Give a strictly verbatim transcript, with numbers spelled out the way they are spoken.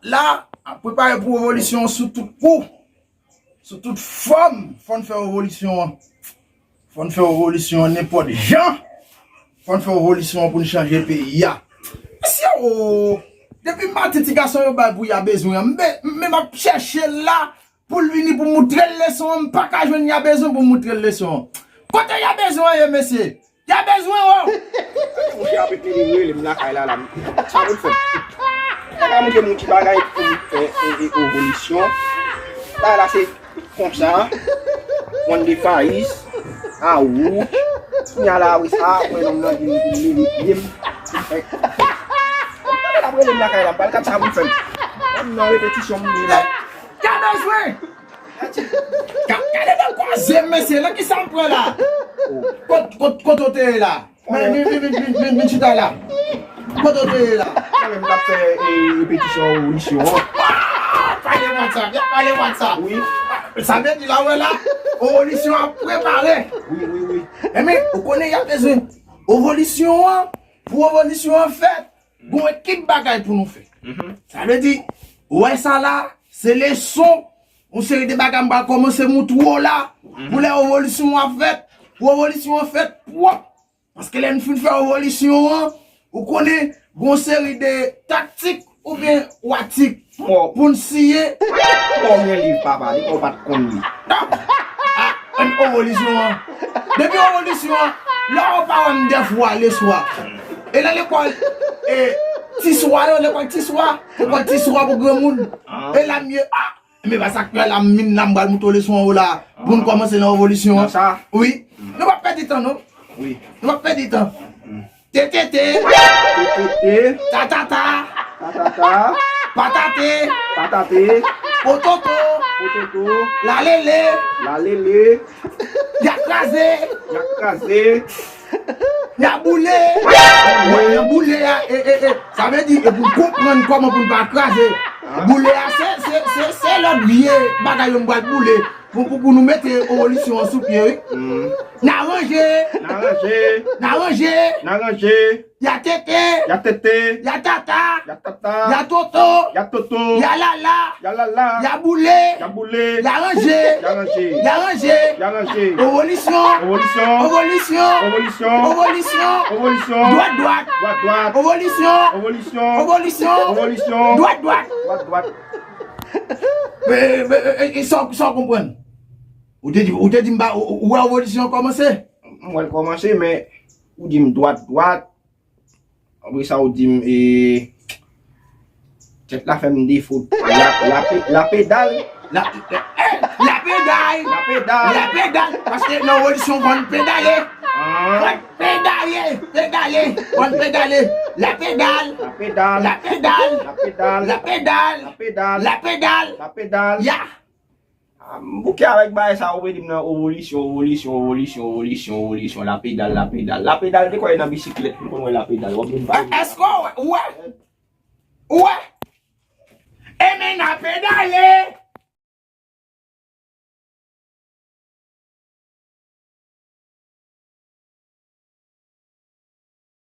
La, ap prepare pou revolisyon an sou tout kou. Sou tout fòm, fò n fè revolisyon an. Fò n fè revolisyon an nenpòt jan. Fò n fè revolisyon an pou n chanje peyi a. Mesye o, depi maten ti gason yo bay pou y a bezwen an, m be- men m ap chèche l la pou l vini pou moutre l leson an, m pa ka jwenn y a bezwen pou moutre l leson an. Kote y a bezwen an ye, mesye? Y a bezwen w! Monchè, apre midi, li rele m lakay la, la. Sa pou l fè m? Sa ka montre m yon ti bagay pou m fè e, e, revolisyon. Bagay la se konsa. One de Faiz. A ou. Kounye a la, apre sa, mwen nonm nan di m pou m leve pye m. Pou m fè. Mwen ap rele m lakay la, m pral gad sa pou l fè m. Mwen nan repetisyon, m vini la. Ka bezwen! Ka- Gade nan kwaze m, mesye, nan ki sa m pran la? Kot, kot, kote w te ye la? Men, men, men, men, men, men, men chita la. Kote w te ye la? Mwen menm t ap fè e, repetisyon revolisyon an. Ah! Pale WhatsApp, y ap pale WhatsApp. Wi. Sa vle di la, w wè la, revolisyon ap prepare. Wi, wi, wi. Enben, ou konnen y ap bezwen revolisyon an, pou revolisyon an fèt, gon ekip bagay pou nou fè. Sa vle di, ou wè sa la, se leson, yon seri de bagay m pral kòmanse moutre w la, pou lè revolisyon an fèt, pou revolisyon an fèt pwòp. Paske lè n fin fè revolisyon an, ou konnen, gon seri de taktik oubyen watik pou n siye. Mò gen liv, papa, li pa w pa t konn li. Non. Ah, an revolisyon an. Depi revolisyon an, lè w pa wè m dèfwa leswa. E nan lekòl, e, ti swa yo, lekòl ti swa, lekòl ti swa pou granmoun. E la m ye, ah, men pa sa k fè la m vin la m pral moutre w leson an la. Pou n kòmanse nan revolisyon an. Nan sa? Wi. Nou p ap pèdi tan, non. Wi. Nou p ap pèdi tan. Tetete. Tetete. Tatata. Tatata. Patate. Patate. Pototo. Pototo. Lalele. Lalele. Y a kraze. Y a kraze. Y a boule. Boule. Y a boule a, e, e, e. Sa vle di, e pou n konprann kòman pou n pa kraze. Boule a, se, se, se, se lòt vye bagay yo m pral boule. Pou, pou, pou nou mete revolisyon an sou pye, wi. N a ranje. N a ranje. N a ranje. N a ranje. Y a tete. Y a tete. Y a tata. Y a tata. Y a toto. Y a toto. Y a lala. Y a lala. Y a boule. Y a boule. Y a ranje. Y a ranje. Y a ranje. Y a ranje. Revolisyon. Revolisyon. Revolisyon. Revolisyon. Revolisyon. Revolisyon. Dwat, dwat. Dwat, dwat. Revolisyon. Revolisyon. Revolisyon. Revolisyon. Dwat, dwat. Dwat, dwat. E, e, e, e, sa, sa w konprann? Ou te di, ou te di m ba, ou, ou wè revolisyon an kòmanse? M wè l kòmanse, men ou di m dwat, dwat. Apre sa, ou di m, e, tèt la fè m defo. La, la pe-, la pedal. La, eh, la pedal. La pedal. La pedal. Paske nan revolisyon, fò n pedale. Ah. Fò n pedale. Pedale. Fò n pedale. La pedal. La pedal. La pedal. La pedal. La pedal. La pedal. La pedal. La pedal. Ya. Ah, m bouke avèk bagay sa, ou vle di m nan revolisyon, revolisyon, revolisyon, revolisyon, revolisyon, la pedal, la pedal. La pedal, te kwè nan bisiklèt, m konn wè la pedal. W ap vin pale. Èske w wè? Ou wè? Enben, n a pedale!